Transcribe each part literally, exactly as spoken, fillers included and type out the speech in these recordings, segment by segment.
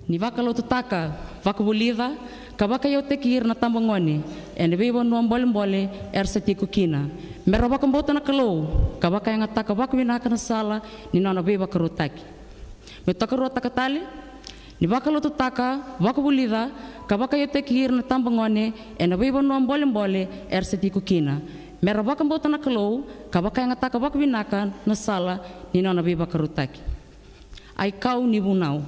Ni vakalotutaka, vakavulica, ka vakaiyautaki ira na tabagone ena veivanua bolebole era sa tiko kina, me ra vakabauta na Kalou ka vakayagataka vakavinaka na sala ni nona veivakarautaki. Me tokaruataka tale, ni vakalotutaka, vakavulica, ka vakaiyautaki ira na tabagone ena veivanua bolebole era sa tiko kina, me ra vakabauta na Kalou ka vakayagataka vakavinaka na sala ni nona veivakarautaki. Ai kau ni vunau.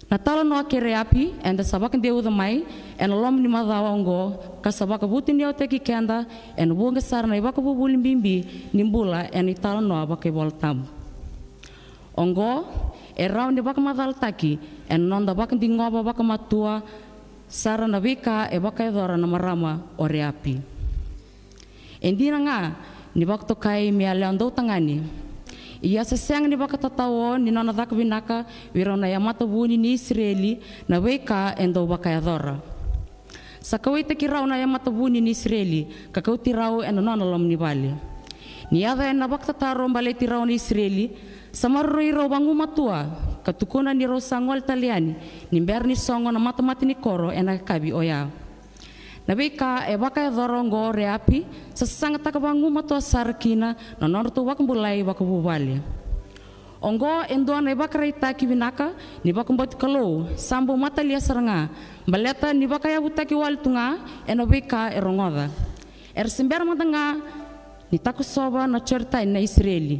Na italanoa kei Reapi eda sa vakadeuca mai ena loma ni macawa oqo, ka sa vakavutuniyautaki keda ena vuqa sara na ivakavuvuli bibi ni bula ena italanoa vakaivolatabu. Oqo e rawa ni vakamacalataki ena noda vakadigova vakamatua sara na veika e vakayacora na marama o Reapi. E dina ga ni vakatokai me yalewa dautagane, ia sa sega ni vakatatao ni nona caka vinaka vei rau na yamatavuni ni Isireli na veika e dau vakayacora. Sa kauwaitaki rau na yamatavuni ni Isireli ka kauti rau ena nona loma ni vale. Ni yaco ena vakatataro baleti rau na Isireli, sa maroroi rau vagumatua ka tukuna ni rau sa gole tale yani ni bera ni sogo na matamata ni koro ena yakavi oya. Na veika e vakayacora oqo o Reapi sa sasagataka vagumatua sara kina na nodratou vakabulai vakavuvale. Oqo e dua na ivakaraitaki vinaka ni vakabauti Kalou sa bau matalia sara ga, baleta ni vakayavutaki wale tu ga ena veika e rogoca. Era se bera mada ga ni takosova na Joritani na Isireli,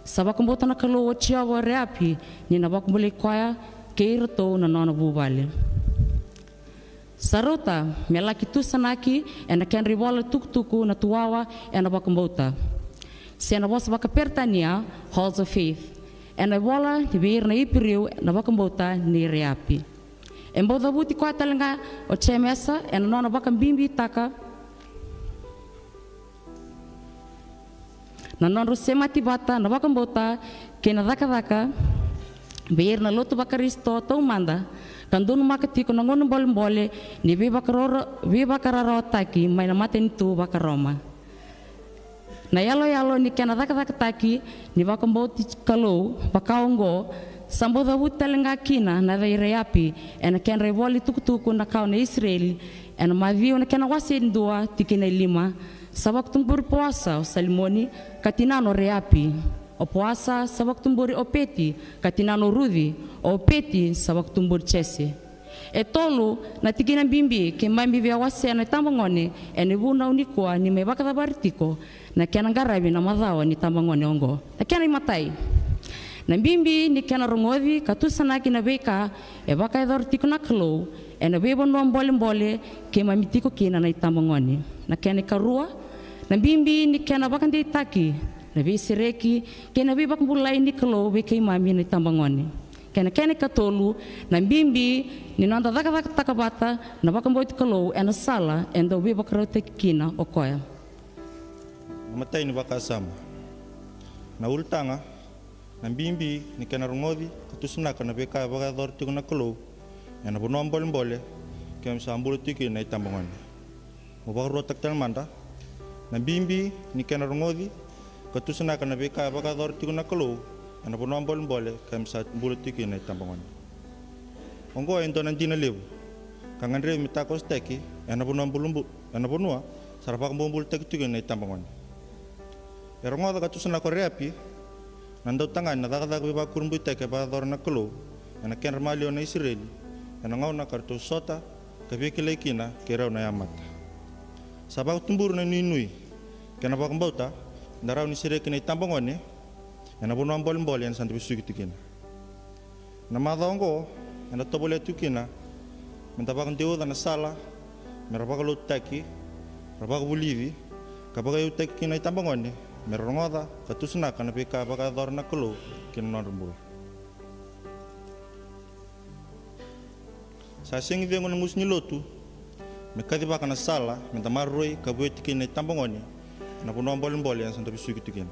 sa vakabauta na Kalou o Jiova o Reapi ni na vakabulai koya kei iratou na nona vuvale. Sa rauta me laki tusanaki ena kedra ivola tukutuku na tuwawa ena vakabauta, se na vosa vakaperitania Halls of Faith, ena ivola ni vei ira na Iperiu na vakabauta nei Reapi. E bau cavuti koya tale ga o Jemesa ena nona vakabibitaka na nodrau semati vata na vakabauta kei na cakacaka vei ira na lotu vaKarisito taumada, ka donumaka tiko na gauna bolebole ni veivakaraura-, veivakararawataki mai na matanitu vakaRoma. Na iyaloyalo ni kena cakacakataki ni vakabauti Kalou vaka oqo sa bau cavuti tale ga kina na yaca i Reapi ena kedra ivola itukutuku na kawa na Isireli, ena Maciu na kena wase e dua tikina e lima. Sa vakatuburi Poasa o Salimoni ka tinana o Reapi. O Poasa sa vakatuburi Opeti ka tinana o Ruci. O Opeti sa vakatuburi Jese. E tolu na tikina bibi keimami via wasea na itabagone ena ivunau nikua ni mai vakacavari tiko na kena qaravi na macawa ni tabagone oqo. Na kena imatai, na bibi ni kena rogoci ka tusanaki na veika e vakayacora tiko na Kalou ena veivanua bolebole keimami tiko kina na itabagone. Na kena ikarua, na bibi ni kena vakadeitaki na veisereki kei na veivakabulai ni Kalou vei keimami na itabagone. Kei na kena ikatolu, na bibi ni noda cakacakataka vata na vakabauti Kalou ena sala e dau veivakarautaki kina o koya. Na matai ni vakasama. Na ulutaga, na bibi ni kena rogoci ka tusanaka na veika e vakayacora tiko na Kalou ena vanua bolebole keimami sa bula tiko kina na itabagone. Mo vakaruataka tale mada, na bibi ni kena rogoci ka tusanaka na veika e vakayacora tiko na Kalou ena vanua bolebole keimami sa bula tiko kina na itabagone. Oqo e dua na dina levu ka gadrevi me takosotaki ena vanua bulubu-, ena vanua sa ra vakabobulataki tiko kina na itabagone. E rogoca ka tusanaka o Reapi na dautagane na cakacaka veivakurabuitaki e vakayacora na Kalou ena kedra maliwa na Isireli ena gauna ka ratou sota ka veikilai kina kei rau na yamata. Sa vakatuburi na nuinui kei na vakabauta da rawa ni sereki na itabagone ena vanua bolebole eda sa da vesuki tu kina. Na macawa oqo eda tovolea tu kina me da vakadeuca na sala me ra vakalotutaki, ra vakavulici ka vakaiyautaki kina na itabagone me ra rogoca ka tusanaka na veika e vakayacora na Kalou ki na nodra bula. Sa sega ni cegu na gusu ni lotu me kacivaka na sala me da maroroi ka vueti kina na itabagone ena vanua bolebole eda sa da vesuki tu kina.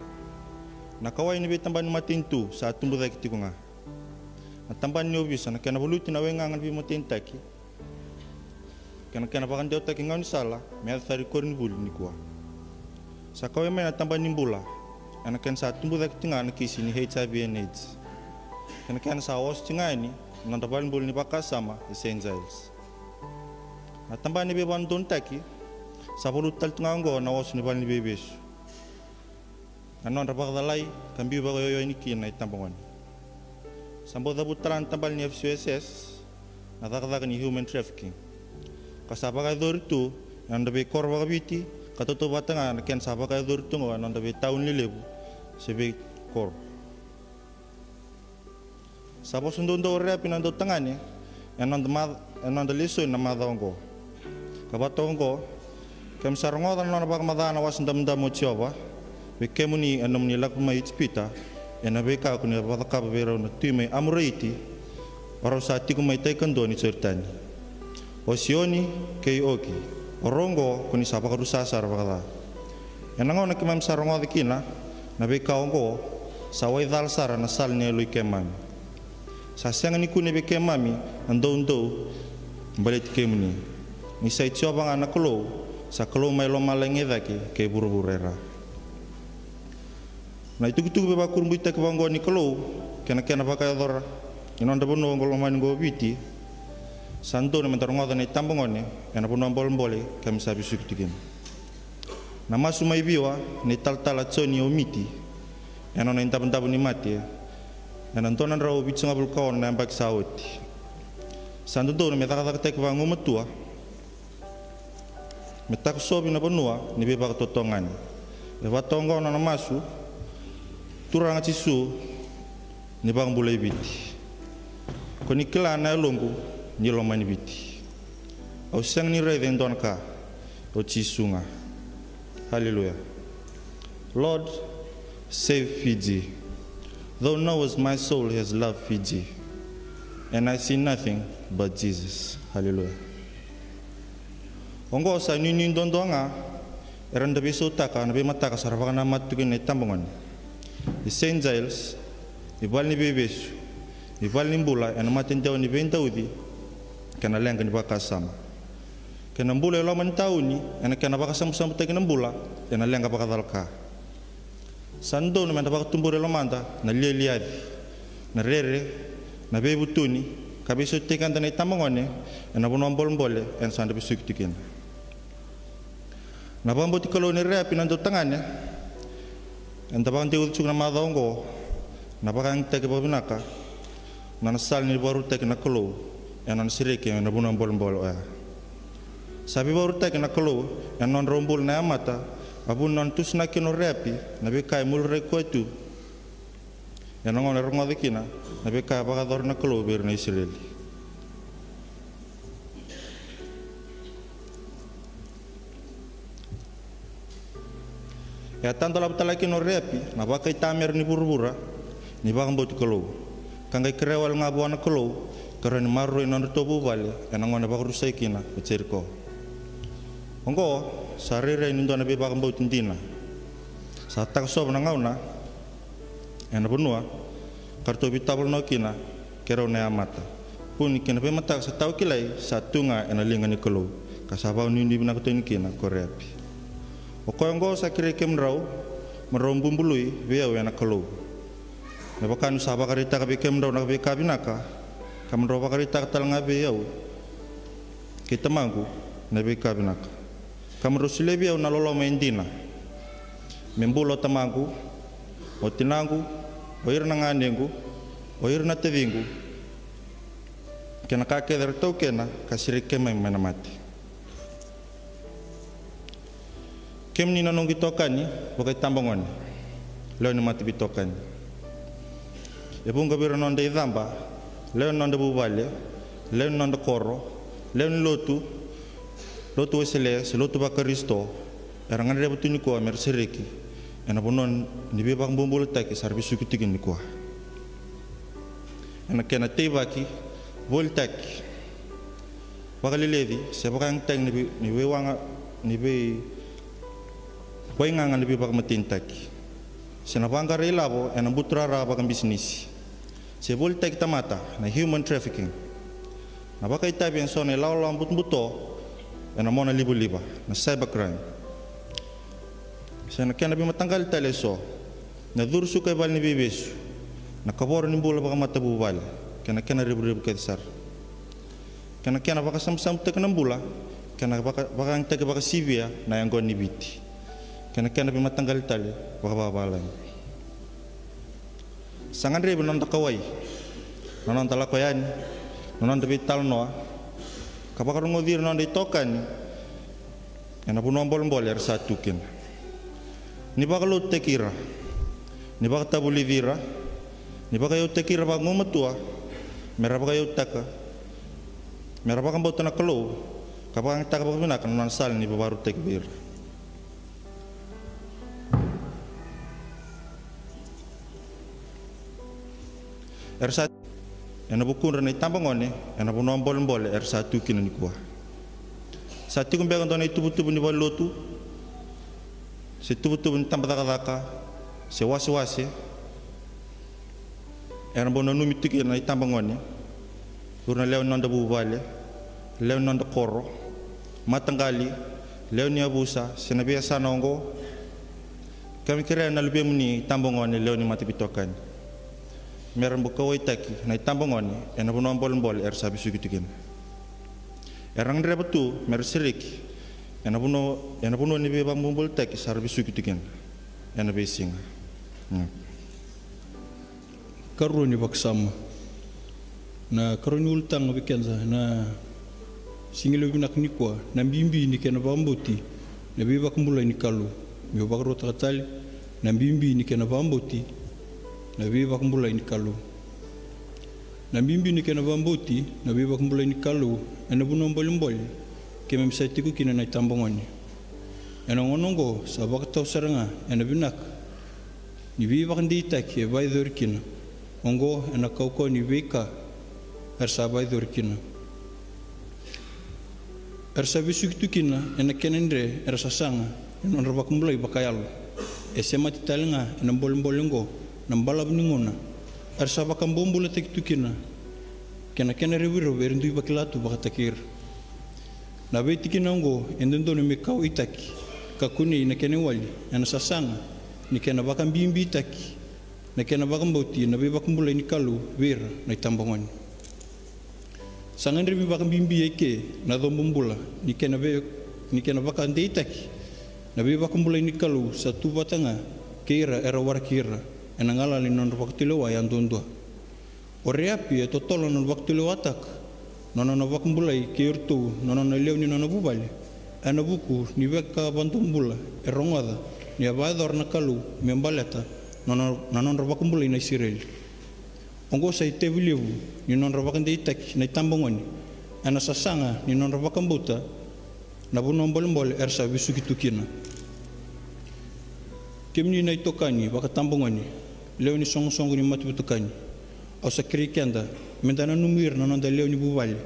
Na kauwai ni veitabana ni matanitu sa tubu cake tiko ga. Na tabana ni ovisa na kena valuti na waigaga ni veimatenitaki kei na kena vakadewataki gaunisala me yaco sara i koronivuli nikua. Sa kauwai mai na tabana ni bula ena kena sa tubu cake tiko ga na kisi ni H I V and AIDS kei na kena sa oso tiko ga yani Nodra valenibula ni vakasama e Saint Giles. Na tabana ni veivakadodonutaki sa valuta tale tu ga oqo na oso ni valeniveivesu. Na nodra vakacalai ka biu vakaioioi ni kina na itabagone. Sa bau cavuta tale na tabana ni F C U S S na cakacaka ni human trafficking, ka sa vakayacori tu ena nodra veikoro vakaviti, ka tautauvata ga na kena sa vakayacori tu oqo ena nodra veitauni lelevu se veikoro. Sa vosa doudou o Reapi na dautagane ena noda mac-, ena noda lesoni na macawa oqo. Ka vata oqo, keimami sa rogoca na nona vakamaca na Wasa Damudamu o Jiova vei kemuni ena nomuni lako mai Ijipita, ena veika ko ni a vakacakava vei rau na tui mai Amoraiti, o rau sa tiko mai tai kadua ni Joritani. O Sioni kei Oki, o rau oqo ko ni sa vakarusa sara vakaca. Ena gauna keimami sa rogoca kina na veika oqo, sa waicala sara na sala ni yaloi keimami. Sa sega ni kune vei keimami na doudou baleti kemuni, ni sa i Jiova ga na Kalou, sa Kalou mai lomalagi e cake kei vuravura e ra. Na itukutuku veivakurabuitaki vaqo ni Kalou kei na kena vakayacora ni nodra vanua oqo lomani oqo o Viti, sa dodonu meda rogoca na itabagone ena vanua bolebole keimami sa vesuki tu kina. Na masu mai Viwa ni talatala Joni o Miti ena nona idavodavo ni mate ena dua na drau vitusagavulu ka ono na yabaki sa oti. Sa dodonu me cakacakataki vagumatua, me takosovi na vanua ni veivakatotogani. E vata oqo na nona masu: Turaga Jisu, ni vakabulai Viti. Ko ni kila na yaloqu ni lomani Viti. Au sega ni raica e dua na ka, o Jisu ga. Haleluya. Lord, save Fiji. Thou knows my soul has loved Fiji, and I see nothing but Jesus. Haleluya. Oqo sa nuinui duadua ga era na veisautaka na veimataka sa ra vakanamata tu kina na itabagone. I Saint Giles, i valeniveivesu, i valenibula ena mate dewa ni veidauci kei na leqa ni vakasama, kei na bula e loma ni tauni ena kena vakasabusabutaki na bula ena leqa vakacalaka. Sa dodonu meda vakatubura e lomada na lialiaci, na rere, na veivutuni, ka veisautaki keda na itabagone ena vanua bolebole eda sa da vesuki tu kina. Na vakabauti Kalou nei Reapi na dautagane eda vakadeuca tiko na macawa oqo, na vakayagitaki vakavinaka na nona sala ni vakarautaki na Kalou ena nona sereki ena vanua bolebole oya. Sa veivakarautaki na Kalou ena nodrau bula na yamata, a vu ni nona tusanaki kina o Reapi na veika e mularaki koya tu ena gauna e rogoca kina na veika e vakayacora na Kalou vei ira na Isireli. E a tadolava tale kina o Reapi na vakaitamera ni vuravura ni vakabauti Kalou, ka qai kerea wale ga vua na Kalou ka rawa ni maroroi na nodratou vuvale ena gauna e vakarusai kina o Jeriko. Oqo sa rairai ni dua na veivakabauti dina. Sa takosova na gauna ena vanua ka ratou veitavalonau kina kei rau na yamata. Vuni kei na veimataka sa tawa kilai sa tu ga ena liga ni Kalou, ka sa vakanuinui vinaka tu yani kina ko Reapi. O koya oqo sa kerei kemudrau mo drau bubului vei au ena Kalou, me vaka niu sa vakaraitaka vei kemudrau na veika vinaka, ka mo drau vakaraitaka tale ga vei au kei Tamaqu na veika vinaka, ka mo drau solia vei au na loloma e dina. Me bula o tamaqu, o tinaqu, o ira na ganequ, o ira na taciqu, kei na ka kece era taukena ka sereki keimami mai na mate. Kemuni na noqu itokani vakaitabagone, lewe ni mataveitokani, e vuqa vei ira na noda icaba, lewe ni noda vuvale, lewe ni noda koro, lewe ni lotu, lotu Wesele se lotu vaKarisito, era gadreva tu nikua mera sereki ena vanua ni veivakabobulataki sa ra vesuki tiko nikua. Ena kena teivaki, volitaki, vakaleleci se vakayagataki ni vei, ni veiwaqa, ni vei, vaigaga ni veivakamatenitaki, se na vaqara ilavo ena buturara vakabisinisi, se volitaki tamata, na human trafficking, na vakaitavi ena so na ilawalawa butobuto ena mona livaliva, na cybercrime, se na kena veimataqali tale eso, na curu suka e valeniveivesu, na kavoro ni bula vakamatavuvale, kei na kena revurevu kece sara, kei na kena vakasabusabu taki na bula, kei na vaka, vakayagataki vakasivia na yaqona ni Viti, kei na kena veimataqali tale vakavavalagi. Sa gadrevi na noda kauwai, na noda lako yani, na noda veitalanoa, ka vakarogoci ira na noda itokani ena vanua bolebole era sa tu kina. Ni vakalotutaki ira, ni vakatavulici ira, ni vakayautaki ira vagumatua, mera vakayautaka, mera vakabauta na Kalou, ka vakayagataka vakavinaka na nona sala ni vakarautaki vei ira. Era sa ena vukudra na itabagone ena vanua bolebole era sa tu kina nikua. Sa tiko beka dua na ituvatuva ni valenilotu, se tuvatuva ni tabacakacaka, se wasewase, era bau nanumi tu kina na itabagone, ira na lewe ni noda vuvale, lewe ni noda koro, mataqali, lewe ni yavusa, se na veiyasana oqo. Keimami kerea na luvemuni itabagone, lewe ni mataveitokani, mera bau kauwaitaki na itabagone ena vanua bolebole era sa vesuki tu kina. Era gadreva tu mera sereki ena vanua, ena vanua ni veivakabobulataki sa ra vesuki tu kina ena veisiga. Mm. Karua ni vakasama. Na karua ni ulutaga vei keda na sigalevu vinaka nikua, na bibi ni kena vakabauti na veivakabulai ni Kalou. Meu vakarautaka tale, na bibi ni kena vakabauti na veivakabulai ni Kalou. Na bibi ni kena vakabauti na veivakabulai ni Kalou ena vanua bolebole keimami sa tiko kina na itabagone. Ena gauna oqo sa vakatau sara ga ena vinaka ni veivakadeitaki e vakayacori kina. Oqo ena kaukauwa ni veika era sa vakayacori kina. Era sa vesuki tu kina ena kena dre era sasaga ni nodra vakabulai vakayalo. E semati tale ga ena bolebole oqo na balavu ni gauna era sa vakabobulataki tu kina, kei na kena revurevu era dui vakila tu vakataki ira. Na veitikina oqo e dodonu me kauwaitaki ka kunei na kena iwali ena sasaga ni kena vakabibitaki na kena vakabauti na veivakabulai ni Kalou vei ira na itabagone. Sa gadrevi vakabibi eke na cobo bula ni kena vei, ni kena vakadeitaki na veivakabulai ni Kalou sa tu vata ga kei ira era waraki ira ena galala ni nodra vakatulewa yaduadua. O Reapi e totolo na nona vakatulewataka na nona vakabulai kei iratou na nona lewe ni nona vuvale ena vuku ni veika vakadomobula e rogoca ni a vakayacora na Kalou me baleta na nona, na nodra vakabulai na Isireli. Oqo sa itavi levu ni nodra vakadeitaki na itabagone ena sasaga ni nodra vakabauta na vanua bolebole era sa vesuki tu kina. Kemuni na itokani vakatabagone, lewe ni soqosoqo ni mataveiwekani, au sa kerei keda meda nanumi ira na noda lewe ni vuvale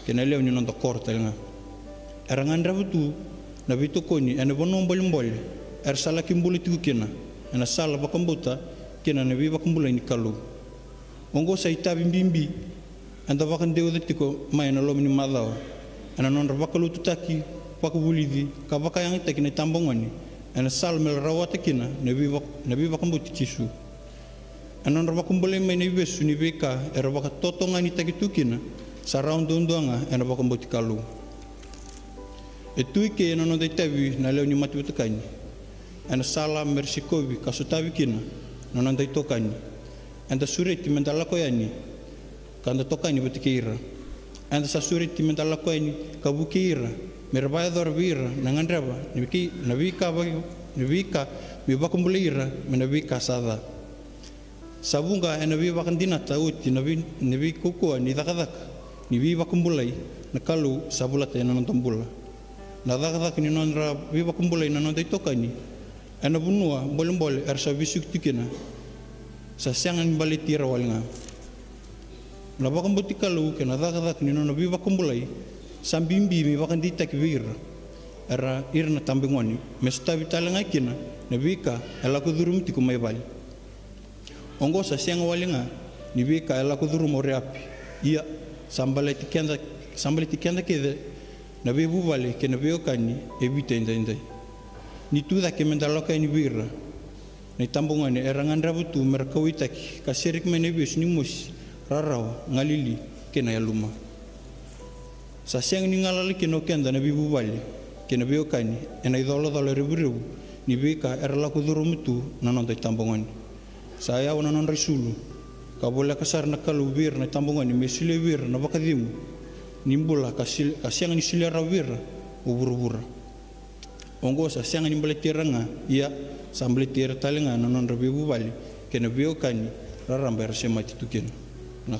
kei na lewe ni noda koro tale ga. Era gadreva tu na veitokoni ena vanua bolebole era sa laki bula tiko kina ena sala vakabauta kina na veivakabulai ni Kalou. Oqo sa itavi bibi eda vakadeuca tiko mai ena loma ni macawa ena nodra vakalotutaki, vakavulici ka vakayagataki na itabagone ena sala me rawata kina na veiva, na veivakabauti Jisu. Ena nodra vakabulai mai na ivesu ni veika era vakatotoganitaki tu kina sa rawa duadua ga ena vakabauti Kalou. E tu eke ena noda itavi na lewe ni mataveiwekani ena sala mera sikovi ka sotavi kina na noda itokani. Eda sureti meda lako yani ka da tokani vata kei ira. Eda sa sureti meda lako yani ka vukei ira mera vakayacora vei ira na gadreva na veika, na veika, na veika me vakabulai ira mai na veika sa ca. Sa vuqa ena veivakadinata oti na vei, na veikaukauwa ni cakacaka ni veivakabulai na Kalou sa volata ena noda bula. Na cakacaka ni nodra veivakabulai na noda itokani ena vanua bolebole era sa vesuki tu kina sa sega ni baleti ira wale ga. Na vakabauti Kalou kei na cakacaka ni nona veivakabulai sa bibi me vakadeitaki vei ira, era ira na tabagone, me sotavi tale ga kina na veika e lako curuma tiko mai vale. Oqo sa sega wale ga ni veika e lako curuma o Reapi, ia sa baleti keda, sa baleti keda kece na veivuvale kei na veiwekani e Viti edaidai. Ni tu cake meda lako yani vei ira na itabagone era gadreva tu mera kauwaitaki ka sereki mai na ivesu ni mosi rarawa, galili kei na yaluma. Sa sega ni galala kina o keda na veivuvale kei na veiwekani ena icolacola revurevu ni veika era lako curuma tu na noda itabagone. Sa yawa na nodra isulu ka voleka sara na Kalou vei ira na itabagone me solia vei ira na vakacegu ni bula ka, sega ni solia rawa vei ira o vuravura. Oqo sa sega ni baleti ira ga, ia sa baleti ira tale ga na nodra veivuvale kei na veiwekani raraba era semati tu kina. Na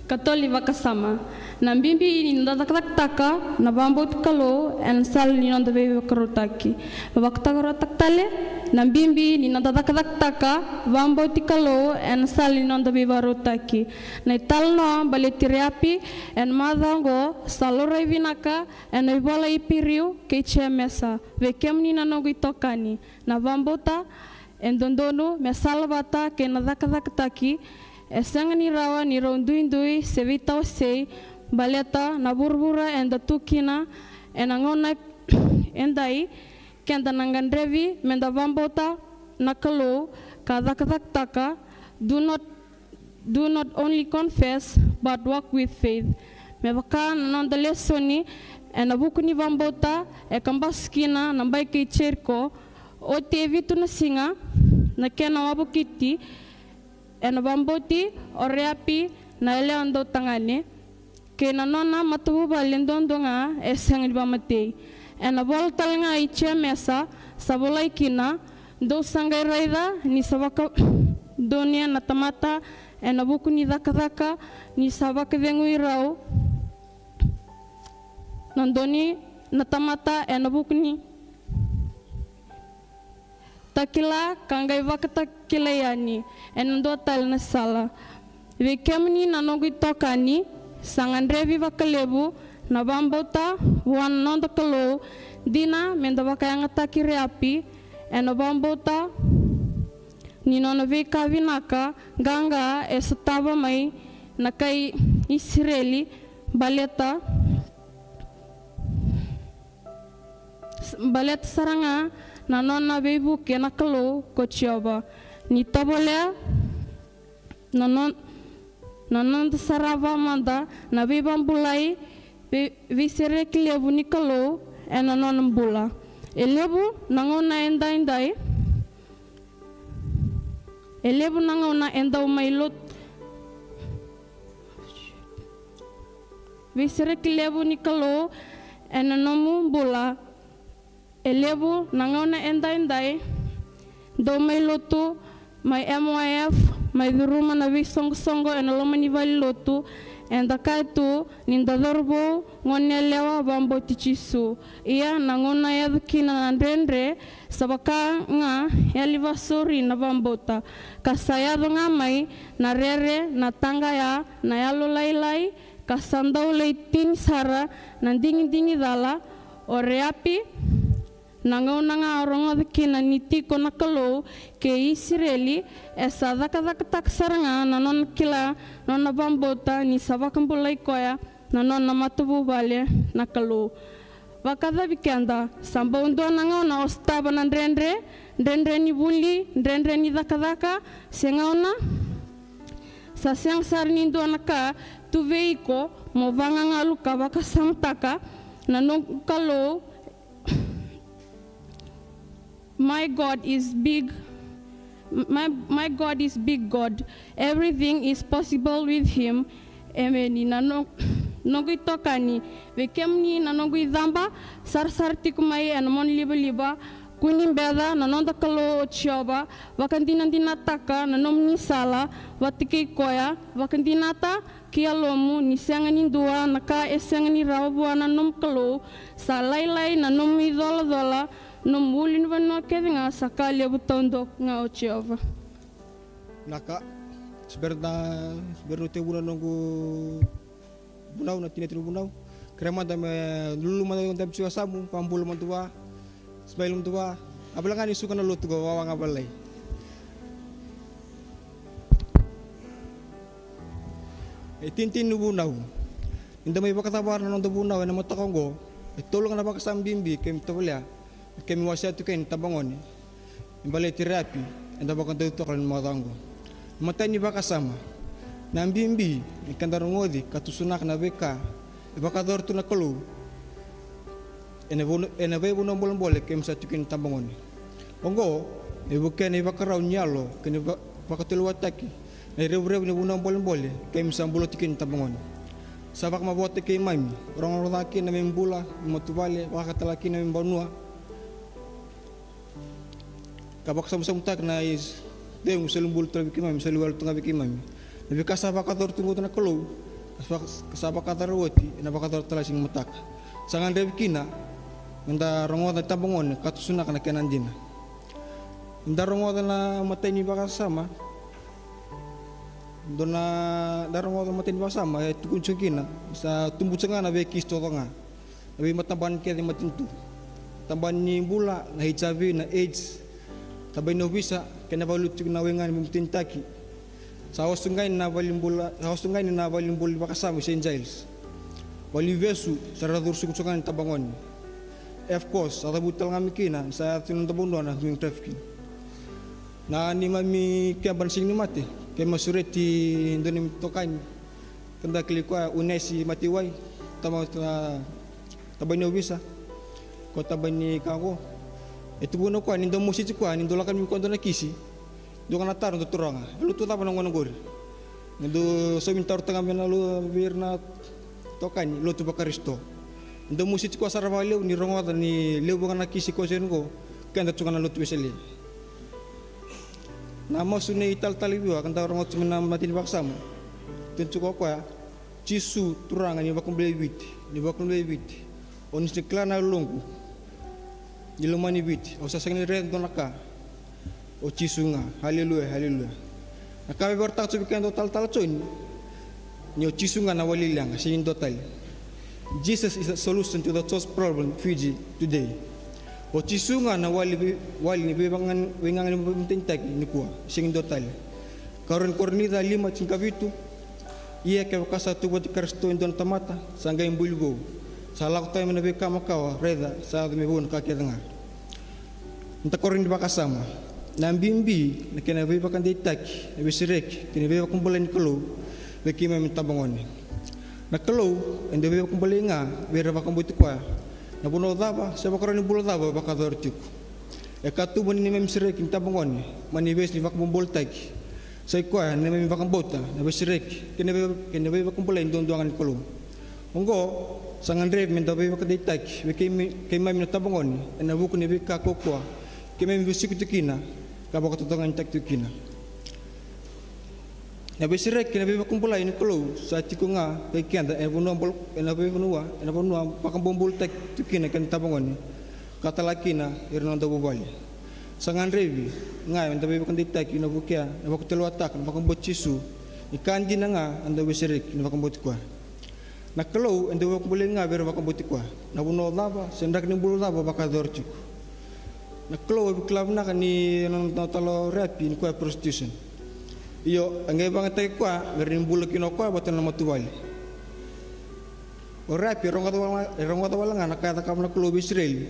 katoli vakasama. Na bibi ni noda cakacakataka na vakabauti Kalou ena sala ni noda veivakarautaki. Vakatakarakotaka tale, na bibi ni noda cakacakataka vakabauti Kalou ena sala ni noda veivakarautaki. Na italanoa baleti Reapi ena macawa oqo sa laurai vinaka ena ivola i Iperiu kei Jemesa. Vei kemuni na noqu itokani, na vakabauta e dodonu me salavata kei na cakacakataki. E sega ni rawa ni rau duidui se veitawasei, baleta na vuravura eda tu kina ena gauna edai, keda na gadrevi meda vakabauta na Kalou ka cakacakataka. Do not do not only confess, but walk with faith. Me vaka na noda lesoni ena vuku ni vakabauta e kabasu kina na bai kei Jeriko. Oti e vitu na siga na kena wavokiti, ena vakabauti o Reapi na yalewa dautagane kei na nona matavuvale duadua ga e sega ni vakamatei. Ena vola tale ga i Jemesa sa volai kina, dou sa qai raica ni sa vakadonuya na tamata ena vuku ni cakacaka, ni sa vakacegui rau na donu na tamata ena vuku ni takila ka qai vakatakilai yani ena dua tale na sala. Vei kemuni na noqu itokani, sa gadrevi vakalevu na vakabauta vua na noda Kalou. Dina meda vakayagataki Reapi ena vakabauta ni nona veika vinaka qaqa e sotava mai na kai Isireli, baleta baleta sara ga na nona veivuke na Kalou ko Jiova. Ni tovolea na no-, na noda sarava mada na veivakabulai vei-, veisereki levu ni Kalou ena nona bula. E levu na gauna edaidai, e levu na gauna e dau mai lotu. Veisereki levu ni Kalou ena nomu bula. E levu na gauna edaidai dau mai lotu, mai M Y F, mai curuma na veisoqosoqo ena loma ni vale ni lotu. Eda kaya tu ni da cauravou, goneyalewa vakabauti Jisu. Ia na gauna e yaco kina na dredre, sa vaka ga e yali vakasauri na vakabauta, ka sa yaco ga mai na rere, na taqaya, na yalolailai, ka sa dau lai tini sara na digidigi cala. O Reapi, na gauna ga o rogoca kina ni tiko na Kalou kei Isireli, e sa cakacakataka sara ga na nona kila, nona vakabauta ni sa vakabulai koya na nona matavuvale na Kalou. Vakacavi keda, sa bau dua na gauna o sotava na dredre, dredre ni vuli, dredre ni cakacaka, se gauna sa sega sara ni dua na ka tu vei iko mo vagagalu ka vakasamataka na noqu Kalou. My God is big. My, my God is big God. Everything is possible with him. Emeni. Na no-, noqu itokani, vei kemuni na noqu icaba sarasara tiko mai ena monalivaliva, kua ni beca na noda Kalou o Jiova. Vakadinadinataka na nomuni sala vata kei koya. Vakadinata ki yalomu ni sega ni dua na ka e sega ni rawa vua na nomu Kalou. Sa lailai na nomu icolacola, nomu ulunivanua kece ga, sa ka levu taucoko ga o Jiova. Naka, se bera na, se bera na tevuna noqu vunau, na tini tini vunau. Kerea mada me lulu mada o dabe tiko yasamu, vabula mada vua. Smile mada vua. A vala ga ni suka na lotu ko wawa ga valai. E tinitini ni vunau. Ni da mai vakacavara na noda vunau ena mataka oqo, e tolu ga na vakasama bibi keimami tovolea, keimami wasea tu kina na tabagone. E baleti Reapi, eda vakadau toka na macawa oqo. Matai ni vakasama, Na bibi ni keda rogoci ka tusunaka na veika e vakayacora tu na Kalou ena veivanua bolebole keimami sa tiko kina, tabagone. Oqo e vukea na ivakarau ni yalo kei na vakatulewataki na irevurevu ni vanua bolebole keimami sa bula tiko kina, tabagone. Sa vakamavoataki keimami, rogoca kina na neimami bula, neimami matavuvale, vakatale kina na neimami vanua, ka vakasamusamutaka na icegu sa ulubula tu ga vei keimami, sa uluvale tu ga vei keimami. Na veika sa vakayacora tu qo na Kalou, ka sa vakayacora oti, ena vakayacora tale siga ni mataka. Sa gadrevi kina meda rogoca, tabagone, ka tusunaka na kena dina. Eda rogoca na imatai ni vakasama, dua na, da rogoca na imatai ni vakasama e tukuni tiko kina, sa tubu tiko ga na veikisi taucoko ga. Na veimatabani kece e matanitu. Tabani ni bula, na HIV, na AIDS, tabani ni ovisa, kei na vale tiko na waigaga ni veimatenitaki. Sa oso ga na vale ni bula, sa oso ga na vale ni bula ni vakasama i Saint Giles. Vale ni vesu, sa ra curu suka tiko ga, tabagone. Of course, sa cavuti tale ga mai kina, sa yaco tu na noda vanua na human trafficking. Na neimami keba na Siga ni Mate, keimami sureti dua na neimami itokani. Keda kilai koya o Nesi Matewai, taba, ta-, tabani ovisa, ko tabani ka qo. E tukuna o koya ni dau mositi koya ni dau lako mai vei koya dua na kisi. Dua ga na taro, dau turaga, e lotu cava na gauna qori? Ni dau saumi ni taro taga mai na lo-, vei ira na itokani, lotu vaKarisito. Dau mositi koya sara vakalevu ni rogoca ni levu ga na kisi ko seni qo, keda tu ga na lotu Wesele. Na masu nei talatala Viwa, ka da rogoca tu mai na imatai ni vakasama. Tukuna tiko o koya, Jisu Turaga ni vakabulai Viti, ni vakabulai Viti. O ni sa kila na yaloqu, ni lomani Viti, au sa sega ni raica dua na ka. O Jisu ga, haleluya, haleluya. Na ka e vakaraitaka tu vei keda o talatala Joni, ni o Jisu ga na wali leqa, sega ni dua tale. Jesus is the solution to the church problem Fiji today. O Jisu ga na wali, wali ni veigaga, veigaga ni veimatenitaki nikua, sega ni dua tale. Karua ni Korinica lima, tinikavitu. Ia kevaka sa tu vata kei Karisito e dua na tamata, sa qai buli vou. Sa lako tani mai na veika makawa, raica, sa yaco me vou na ka kece ga. Na ikarua ni vakasama. Na bibi na kena veivakadeitaki, na veisereki kei na veivakabulai ni Kalou vei keimami, tabagone. Na Kalou e dau veivakabulai ga vei ira vakabauti koya. Na vanua cava se ivakarau ni bula cava e vakayacora tiko, e katuba ni neimami sereki, tabagone, mai na ivesu ni vakabobulataki. Sa i koya na neimami vakabauta, na veisereki kei na vei-, kei na veivakabulai duadua ga ni Kalou. Oqo sa gadrevi meda veivakadeitaki vei keimi-, keimami na tabagone ena vuku ni veika kaukaua keimami veisiko tiko kina ka vakatotogani tiko kina. Na veisereki kei na veivakabulai ni Kalou sa tiko ga vei keda ena vanua bol-, ena veivanua, ena vanua vakabobulataki tiko kina keda, tabagone, ka tale kina ira na noda vuvale. Sa gadrevi ga meda veivakadeitaki ena vukea, na vakatulewataka na vakabauti Jisu, ni ka dina ga eda veisereki ni vakabauti koya. Na Kalou e dau veivakabulai ga vei ira vakabauti koya. Na vanua cava se draki ni bula cava vakayacora tiko. Na Kalou e vakila vinaka ni na, na talo Reapi ni koya prostitution. Io, e qai vakayagataki koya me rawa ni bula kina o koya vata na matavuvale. O Reapi e rogoca wale, e rogoca wale ga na ka e cakava na Kalou vei Isireli.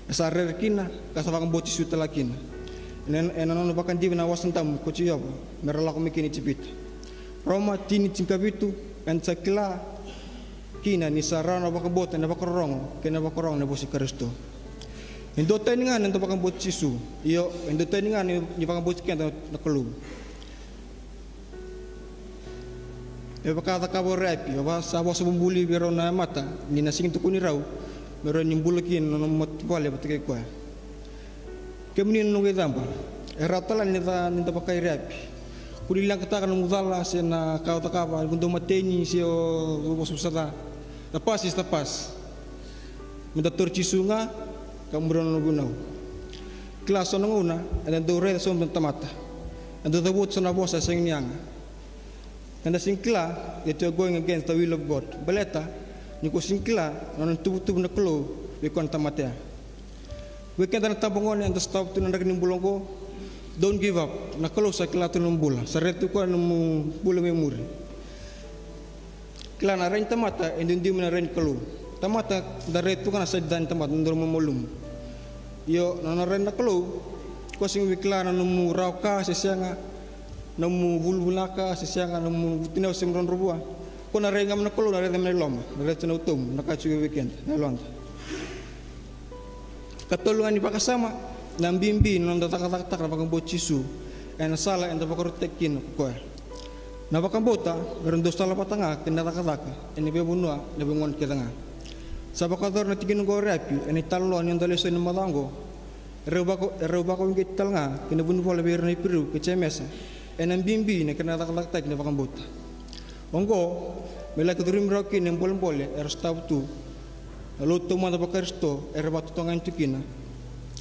E sa rere kina ka sa vakabauti Jisu tale kina. Ena, ena nona vakadivi na wasa dabu ko Jiova me ra lako mai kina i Ijipita. Roma tini, tinikavitu. Eda sa kila kina ni sa rawa na vakabauta ena vakarorogo kei na vakarorogo ena vosa i Karisito. E duatani ga na noda vakabauti Jisu. Io, e duatani ga ni, ni vakabauti keda na Kalou. E vaka a cakava o Reapi, a sa vosa bubului vei rau na mata ni na sega ni tukuni rau me rawa ni bula kina na nona matavuvale vata kei koya. Kemuni na noqu icaba, e rawa tale ni da, ni da vaka i Reapi. Ko ni leqataka na nomu cala se na ka o cakava, ko dau mateni se o vosa vosa ca. The past is the past. Meda tauri Jisu ga ka muria na nona vunau. Kila, so na gauna eda dau raica so na tamata, eda dau cavuta so na vosa e sega ni yaga. Eda sega ni kila that you are going against the will of God. Baleta ni ko sega ni kila na nona tuvatuva na Kalou vei koya na tamata ya. Vei keda na tabagone eda sotava tu na draki ni bula oqo, don't give up. Na Kalou sa kila tu na nomu bula, sa raica tu koya na nomu bula mai muri. Kila, na rai ni tamata e duidui mai na rai ni Kalou. Tamata da rai tu ga na side ni tamata, na noda malumalumu. Io, na nona rai na Kalou, ko sega ni kila na nomu rawa ka se sega. nomu vuluvu vinaka se sega, nomu vutuniyau se drodro vua. Ko na rai ga mai na Kalou, na raica mai na loma, na raica na utomu, na ka e tiko vei keda, na yaloda. Katolu ga ni vakasama, na bibi na noda cakacakataka na vakabauti Jisu ena sala eda vakarautaki kina ko koya. Na vakabauta, era dua sala vata ga kei na cakacaka ena veivanua, na veigauna kece ga. Sa vakayacora na tikina oqo o Reapi ena italanoa ni noda lesoni ni macawa oqo. Erau vaka, erau vakauqeti tale ga kei na vunivola vei ira na Iperiu kei Jemesa ena bibi na kena cakacakataki na vakabauta. Oqo me laki curumi rawa kina na bolebole era sotava tu na lotu taumada vaKarisito era vakatotogani tu kina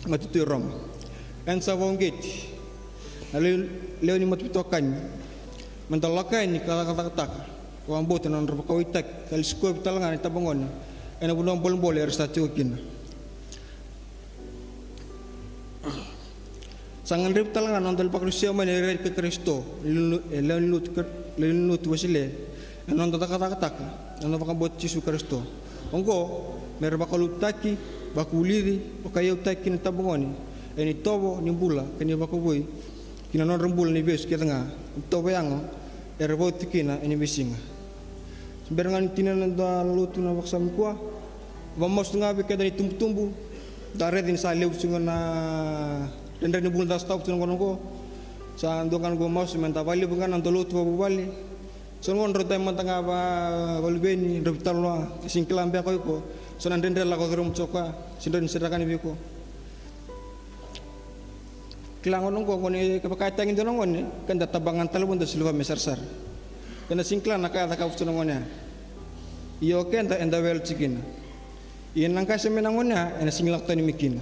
mai tutu e Roma. Eda sa vakauqeti na lewe, lewe ni matavitokani meda lako yani ka cakacakataka, vakabauta na nodra vakauitaki ka lewe sikovi tale ga na itabagone ena vanua bolebole era sa tiko kina. Sa gadrevi tale ga na noda vakarusia mai na irairai kei Karisito, e lewe ni lotu, lewe ni lotu Wesele, ena noda cakacakataka na noda vakabauti Jisu Karisito. Oqo me ra vakalougatataki, vakavulici, vakaiyautaki kina na itabagone ena itovo ni bula kei na vakavoui ki na nodra bula na ivesu kece ga, itovo yago era vauci kina ena veisiga. Se bera ga ni tinia na noda lotu na vakasama nikua. Vakamasu ga vei keda na itubutubu, da raica ni sa levu tiko ga na dredre ni bula da sotava tu na gauna oqo. Sa dua ga na noqu masu meda vakalevu ga na noda lotu vakavuvale. So na gauna drau dai mada ga vakaluveni, drau veitalanoa, sega ni kila beka o iko so na dredre lako curuma tiko o koya, se drau ni sereka yani vei iko. Kila gone oqo, gone, kevaka e tagi dua na gone, keda tabaka ga na talevoni da soli koya me sarasara. Keda sega ni kila na ka e cakava tu na gone ya. Ia o keda eda wele tiko kina. Ia na qase mai na gone ya ena sega ni lako tani mai kina.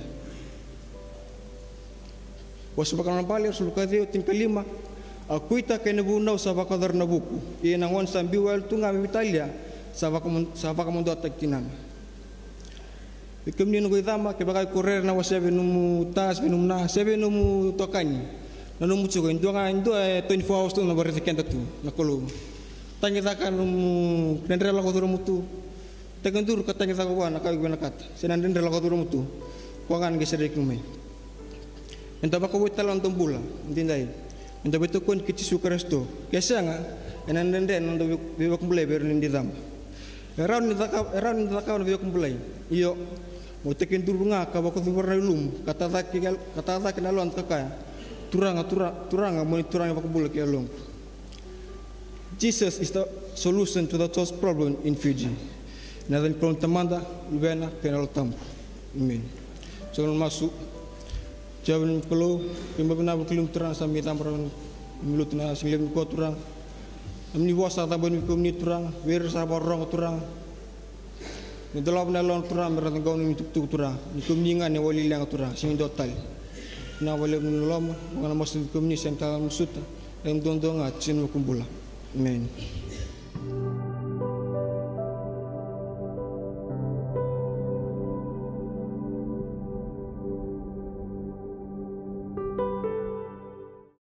Vosa Vakararaba, ruasagavulu ka ciwa, tinikalima. A kuita kei na vunau sa vakayacora na vuku. Ia na gone sa biu wale tu ga me veitalia, sa vakamu-, sa vakamaduataki tinana. Vei kemuni noqu icama, kevaka iko rere na wasea vei nomu ta se vei nomu na, se vei nomu itokani, nanuma tiko e dua ga, e dua, e twenty-four hours tu na vakaraitaki keda tu na Kalou. Tagicaka nomu dredre lako curuma tu. Tekiduru ka tagicaka vua na ka o vinakata, se na dredre lako curuma tu. Koya ga na qai sereki iko mai. Eda vakavoui tale na noda bula edaidai, eda veitokoni kei Jisu Karisito. Ke sega, ena dredre na noda vei-, veivakabulai vei ira na noda icaba. E rawa ni caka-, e rawa ni cakava na veivakabulai. Io, mo tekiduru ga ka vakacuvara na ilumu, ka tacake, ka tacake na yaloda ka kaya: Turaga, Tura-, Turaga, mo ni Turaga ni vakabula kei yaloqu. Jesus is the solution to the church problem in Fiji. Ena yaca ni Kalou na Tamada, Luvena kei na Yalo Tabu. Emeni. Sa na masu. Jiova ni Kalou, keimami vakavinavinaka vei kemuni Turaga, sa mai cabora na nomuni lotu na siga levu nikua Turaga. Nomuni vosa sa caboni vei kemuni Turaga, vei ira sa vakarorogo Turaga. Ni dolava na yalona Turaga me ra ciqoma na nomuni itukutuku Turaga. Ni kemuni ga na iwali leqa Turaga, sega ni dua tale. Vinaka vakalevu na loloma, au na masu vei kemuni, sega tale na nomuni suta. Keimami duadua ga, Jisu na noda iVakabula. Emeni.